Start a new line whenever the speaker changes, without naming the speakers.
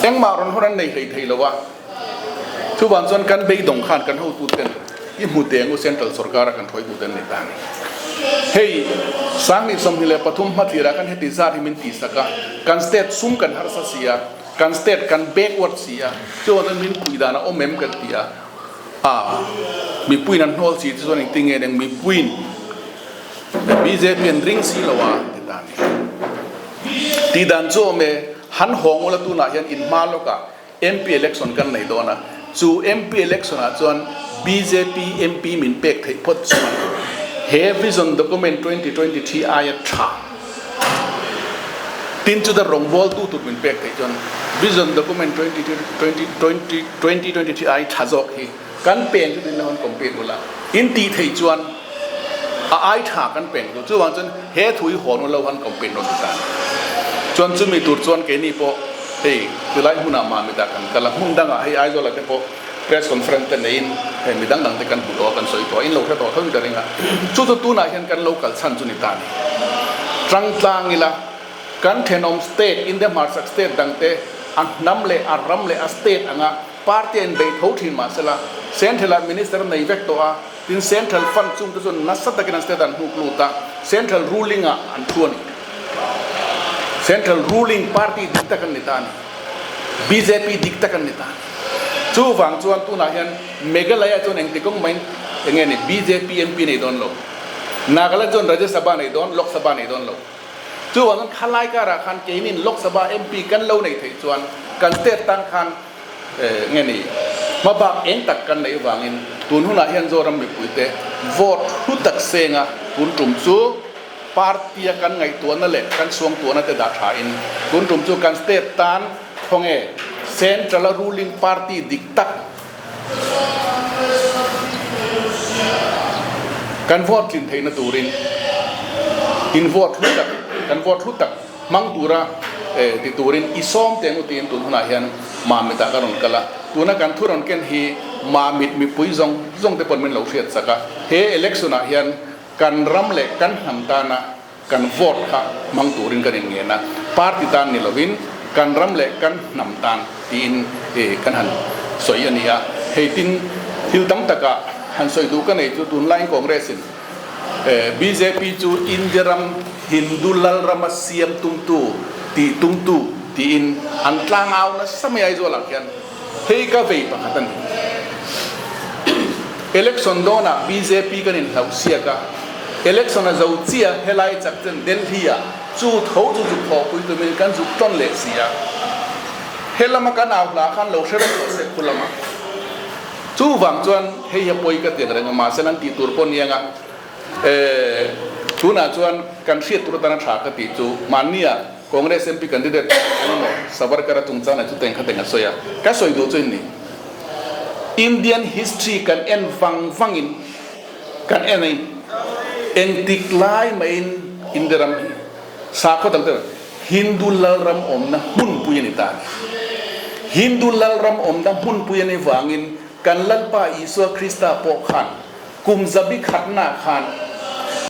Engmah rawn hawn an nei hlei thei lo a, chuvang chuan kan beidawng khan kan hotuten i hmu teng u Central sorkara kan hruaituten ni ta a ni. Hei 2023 hmathlir ah khan heti zat hi min tihsak a, kan state sum kan harsa si a, kan state kan backward si a, chuvang chuan min pui dan a awm em kan ti a, a mipuiin an hnawl si te chuan engtin nge eng mipuiin bjp an ring si lo a ti ta a ni. Tih dan chu awm e, han hawng ula tunah hian in hma lawkah MP election kan nei dawn a, chu MP election ah chuan bjp MP min pek theih phawt chuan he Vision Document 2023 aia tha tin chuta rawngbawltu tur min pek theih chuan Vision Document 2023 ai tha zawk hi kan pen chu tin lo an compete ula in tih theih chuan a ai tha kan pen tur chuvang chuan he thu hi hawn lo han compete rawn ti ta chuan chumi tur chuan keini pawh hei tilai hmunah Mamita kan kal a hmun dangah hei Aizawl ah te pawh press conference te neiin hei mi dang dang te kan hmu tawh a kan sawi tawh a in lo hre tawh tho in ka ring a chu chu tunah hian kan lo kal chhan chu ni ta a ni tangtlang ila kan thenawm state India hmarchhak state dang te a hnam leh a ram leh a state anga Party a inbeih tho thin mahsela Central ah Minister nei vek tawh a, tin Central fund chung te chuan nasa takin an state ah an hnuk lut a, Central ruling ah an thu a ni. Central ruling party dik tak an ni ta a ni. Bjp dik tak an ni ta a ni. Chuvang chuan tunah hian Meghalaya chuan engti kawng mahin enge ni bjp MP nei dawn lo. Nagaland chuan Rajya Sabha nei dawn, Lok Sabha nei dawn lo. Chuvang chuan khalai karah khan keinin Lok Sabha MP kan lo neih theih chuan kan state tan khan nge ni hmabak eng tak kan neih avangin tun hunah hian Zoram mipuite vote hlu tak senga tun tum chu party a kan ngaihtuahna leh kan suangtuahna te dah tha in tun tum chu kan state tan khawnge central a ruling party dik tak kan vote tlin theihna turin in vote hlu tak kan vote hlu tak hmang tura ti turin i sawm teng u tiin tun hunah hian Mamit ah ka rawn kal a, tuna kan thu rawn ken hi Mamit mipui zawng zawng te pawn min lo hriat chak a, he election ah hian kan ram leh kan hnam tana kan vote kha hmang turin kan inngen a, party tan ni lovin kan ram leh kan hnam tan tiin kan han sawi a ni a, hei tin thil tam takah han sawi duh ka nei chu tunlaiin Congress in Bjp chu India ram Hindu lal rama siam tumtu tih tumtu tiin an tlangau nasa mai Aizawl ah khian hei ka vei pakhat a ni. Election dawnah bjp kan inhlauh siak a, election a zo chiah helai chak chuan Delhi ah chu tho chu zuk thawhpui tumin kan zuk tawn leh si a, helama kan au hla khan lo hre vek tawh se khu lama. Chuvang chuan hei hi a pawi ka ti ang reng a, mahse an tih tur pawh aniang a, tunah chuan kan hriat tur atana tha ka tih chu mahnia Congress MP candidate eng emaw Savarkar a chungchang leh chuteng khateng a sawi a, ka sawi duh chu in ni. Indian history kan en vang vangin kan en a in engtik lai mahin India ram hi sakhaw dang te Hindu lalram awmna hmunpui a ni ta a ni. Hindu lalram awmna hmunpui a ni vangin kan Lalpa Isua Krista pawh khan kum zabi khatna khan.